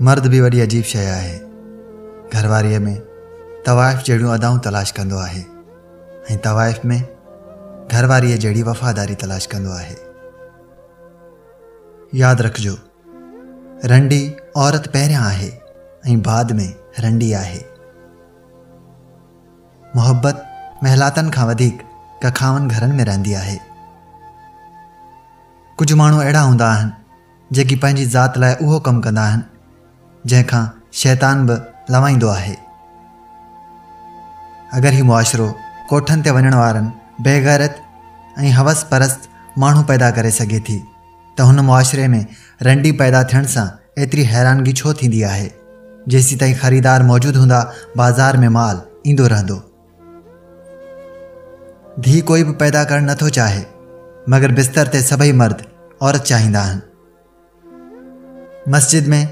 مرد به وڏي عجيب شيء آهي. گهرواريء ۾ طوائف جهڙيون ادائون تلاش ڪندو آهي ۽ طوائف ۾ گهرواريء جهڙي وفاداري تلاش ڪندو آهي. ياد رکجو، رنڊي عورت پهريان آهي ۽ بعد ۾ رنڊي آهي. محبت محلاتن کان وڌيڪ ڪکاون گهرن ۾ رهندي آهي. ڪجهه ماڻهو اهڙا هوندا آهن جيڪي پنهنجي ذات لاء اهو ڪم ڪندا آهن جنهن کان شيطان به لنوائيندو آهي. اگر هي معاشرو ڪوٺن تي وڃڻ وارن بيغيرت ۽ هوس پرست ماڻهو پيدا ڪري سگهي ٿي ته هن معاشري ۾ رنڊي پيدا ٿيڻ سان ايتري حيرانگي ڇو ٿيندي آهي؟ جيسيتائين خريدار موجود هوندا بازار ۾ مال ايندو رهندو. ڌيء ڪوئي به پيدا ڪرڻ نٿو چاهي مگر بستر تي سڀئي مرد عورت چاهيندا آهن. مسجد ۾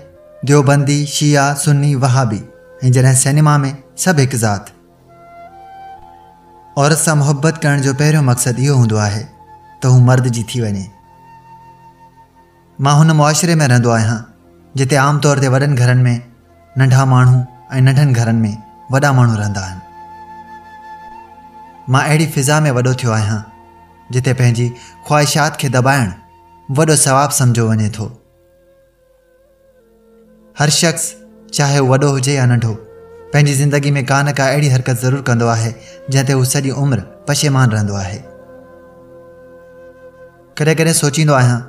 ديوبندي، شيعا، سني، وهابي ۽ جڏهن سئنيما ۾ سڀ هڪ ذات. عورت سان محبت ڪرڻ جو پهريون مقصد اهو هوندو آهي ته هو مرد جي ٿي وڃي. مان هن معاشري ۾ رهندو آهيان جتي عام طور تي وڏن گهرن ۾ ننڍا ماڻهو ۽ ننڍن گهرن ۾ وڏا ماڻهو رهندا آهن. مان اهڙي فضا ۾ وڏو ٿيو آهيان جتي پنهنجي خواهشات کي دٻائڻ وڏو ثواب سمجهيو وڃي ٿو. هر شخص چاهي هو وڏو هجي يا ننڍو پنهنجي زندگي ۾ ڪا نه ڪا اهڙي حرڪت ضرور ڪندو آهي جنهن تي هو سڄي عمر پشيمان رهندو آهي. ڪڏهن ڪڏهن سوچيندو آهيان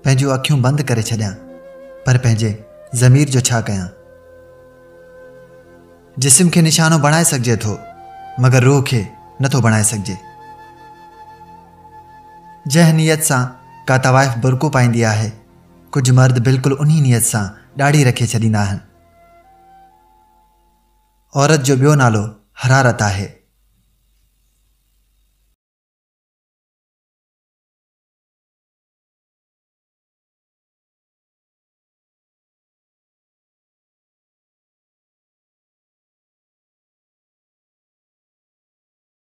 پنهنجون اکيون بند ڪري ڇڏيان پر پنهنجي ضمير جو ڇا ڪيان؟ جسم کي نشانو بڻائي سگهجي ٿو مگر روح کي نٿو بڻائي سگهجي. جنهن نيت سان ڪا طوائف برقعو پائيندي آهي ڪجهه مرد بلڪل انهي نيت سان ڏاڙهي رکي ڇڏيندا آهن. عورت جو ٻيو نالو حرارت آهي.